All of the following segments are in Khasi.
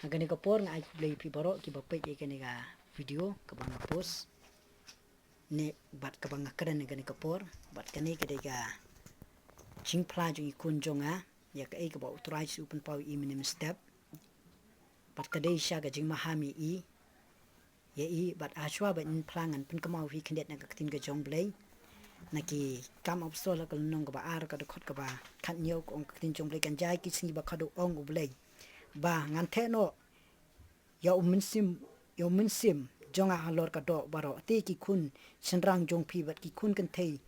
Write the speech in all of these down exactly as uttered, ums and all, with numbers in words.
Ha kane ka por nga ai khublei ïa phi baroh kiba peit ïa kane ka video kaba nga post ne bad kaba nga kren ha kane ka por, bad kane ka dei ka jingphla jong i khun jong nga ïa kaei kaba U Trai Jisu u pynpaw ïa i mynne mynstep. Bad ka dei sha ka jingmaham ïa i, ïa i, bad hashwa ban phla ngan pynkynmaw ïa phi khyndiat na ka ktien ka jong U Blei. Na Ki Kam Apostol ha ka lynnong kaba ar, ka dkhot kaba khathynñiew, ka ong ka ktien jong U Blei: Kan jia ki sngi ba khadduh, ong U Blei, ba ngan theh noh ïa u mynsiem, ïa u mynsiem jong nga halor ka doh baroh. Te ki khun shynrang jong phi bad ki khun kynthei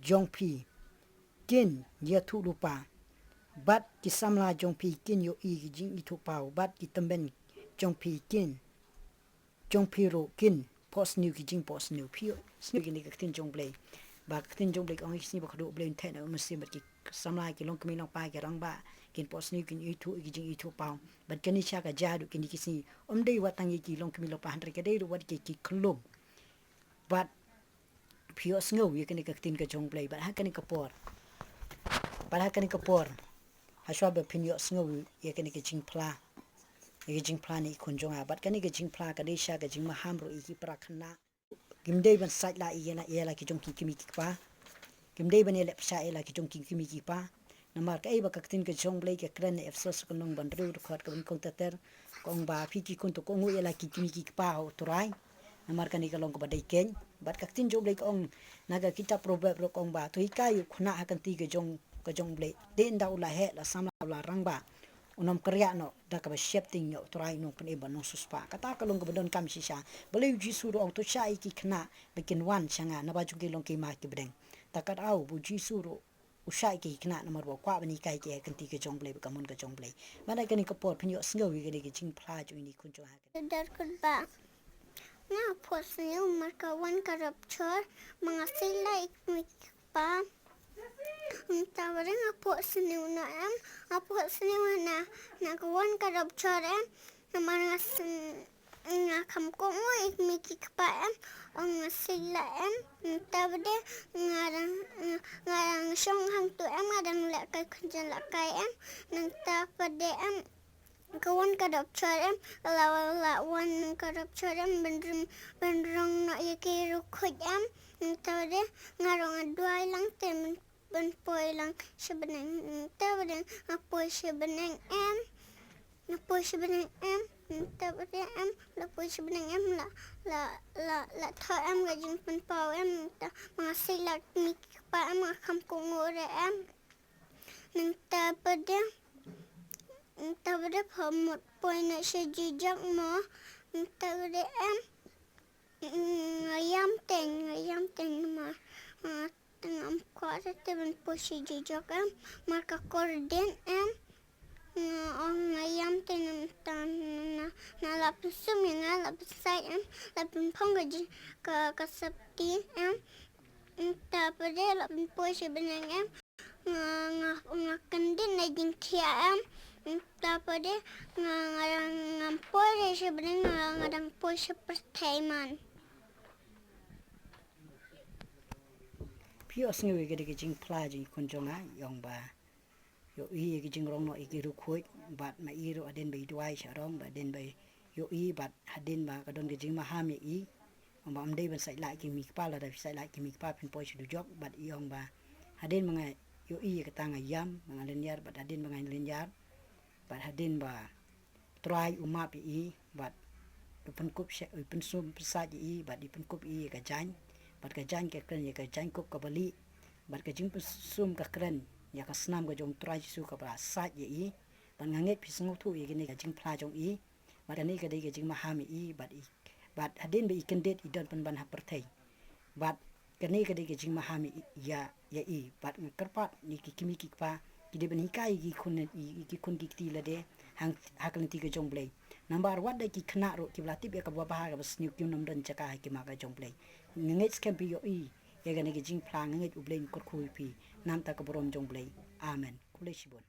jong phi kin ïathuh lypa, bad ki samla jong phi kin ïohi ki jingithuhpaw, bad ki tymmen jong phi kin, jong phi ruh kin pohsniew ki jingpohsniew. Phi ïohsngew ïa kane ka ktien jong U Blei, ba ka ktien jong U Blei ka ong, ki sngi ba khadduh, U Blei un theh noh u mynsiem, bad ki samla, ki longkmie longpa, ki rangbah kin pohsniew, kin ithuh ïa ki jingithuhpaw. Bad kane sha ka jia haduh kine ki sngi, ym dei wat tang ïa ki longkmie longpa hynrei ka dei ruh wat ïa ki khyllung. Bad phi ïohsngew ïa kane ka ktien ka jong U Blei, bad ha kane ka por, bad ha kane ka por, hashwa ba phin ïohsngew ïa kane ka jingphla, ïa ka jingphla na i khun jong nga, bad kane ka jingphla ka dei sha ka jingmaham ruh ïa ki para khynnah. Kim dei ban sait lah ïa la, ïa la ki jong ki kmie ki kpa. Kim dei ban ïaleh pyrshah ïa la ki jong ki kmie ki kpa. Namar kaei ba ka ktien ka jong U Blei ka kren ha Ephesos ka lynnong ba hynriew, dkhot kaba nyngkong ter ter, ka ong ba: Phi ki khun, to kohnguh ïa la ki kmie ki kpa ha U Trai, namar kane ka long kaba dei keiñ. Bad ka ktien jong U Blei ka ong na ka kitab Proverb ruh, ka ong ba: To hikai ïa u khynnah ha ka kti ka jong, ka jong U Blei. Dei ynda u la heh, la samla, u la rangbah, un ym kyrïah noh, da kaba sheptieng ïa U Trai u nongpynim bad nongsiewspah. Kata ka long kaba donkam shisha. Balei U Jisu ruh u ong: To shah ïa ki khynnah ba kin wan sha nga, naba jong ki long ki hima ki bneng. Te katba U Jisu ruh u shah ïa ki khynnah namar ba u kwah ban hikai ïa ki ha ka kti ka jong U Blei bad ka mon ka jong U Blei. Bad ha kane ka por phin ïohsngew ïa kane ka jingphla jong ine i khun jong nga. Dkhot ba, nga phohsniew namar ka wan ka rapture, ma nga sait lah ïa ki kmie ki kpa. Mynta ba dei nga phohsniew noh em, nga phohsniew na, na ka wan ka rapture em, namar nga sn-, nga kham kohnguh ïa ki kmie ki kpa em, ong nga sait lah em. Mynta ba dei nga dang, nga, nga dang shong hangto em, nga dang lehkai khun jingïalehkai em. Mynta ba dei em, ka wan ka rapture em, la, la wan ka rapture em, ban rung, ban rung noh ïa ki riewkhuid em. Mynta ba dei nga ruh nga duwai lang te ban, ban poi lang sha bneng. Mynta ba dei nga poi sha bneng em, nga poi sha bneng em. Mynta ba dei em, la poi sha bneng em, la, la, la, la thoh em ka jingpynpaw em. Mynta ma nga sait lah ïa ki kmie ki kpa em, nga kham kohnguh ruh em. Mynta ba dei, mynta ba dei pha mut poi noh sha jujok mo. Mynta ba dei em, nga ïam teng, nga ïam teng namar, ah, te ngam kwah te ban poi sha jujok em, namar ka kordit em. Nga ong nga ïam teng, mynta na, na, na la pynsum ïa nga, la pynsait em, la pynphong ka ji-, ka, ka safety em. Mynta ba dei la pynpoi sha bneng em. Nga, nga, nga kyndit na jingthiah em. Mynta ba dei nga, nga, ngam poi sha bneng, nga, nga dang poi sha pyrthei man. Phi ïohsngew ïa kane ka jingphla jong i khun jong nga, i ong ba ïohi ïa ki jingrong noh ïa ki riewkhuid, bad ma i ruh hadien ba i duwai sha rong, bad hadien ba ïohi, bad hadien ba ka don ka jingmaham ïa i, ong ba ym dei ban sait lah ïa ki kmie ki kpa, lada phi sait lah ïa ki kmie ki kpa phin poi sha dujok. Bad i ong ba hadien ba nga ïohi ïa kata nga ïam, ba nga lynñiar, bad hadien ba nga lynñiar, bad hadien ba Trai u map ïa i, bad u pynkup sha-, u pynsum pynsait ïa i, bad i pynkup ïa i ïa ka jaiñ, bad ka jaiñ ka kren ïa ka jaiñkup kaba lieh, bad ka jingpynsum ka kren ïa ka snam ka jong u Trai Jisu kaba sait ïa i. Bad nga ngeit phi sngewthuh ïa kane ka jingphla jong i, bad kane ka dei ka jingmaham ïa i, bad i, bad hadien ba i kyndit i don pynban ha pyrthei. Bad kane ka dei ka jingmaham ïa, ïa, ïa i, bad nga kyrpad ïa ki kmie ki kpa, ki dei ban hikai ïa ki khun, ïa ki khun ki kti lade, hang, ha ka lynti ka jong u Blei. Namar wat da ki khynnah ruh kiba la tip ïa kaba bha kaba sniew kim nym don jaka ha ki hima ka jong u Blei. Nga ngeit skhem phi ïohi ïa kane ka jingphla, nga ngeit u Blei un kyrkhu ïa phi na ka bynta ka burom jong u Blei. Amen. Khublei shibun.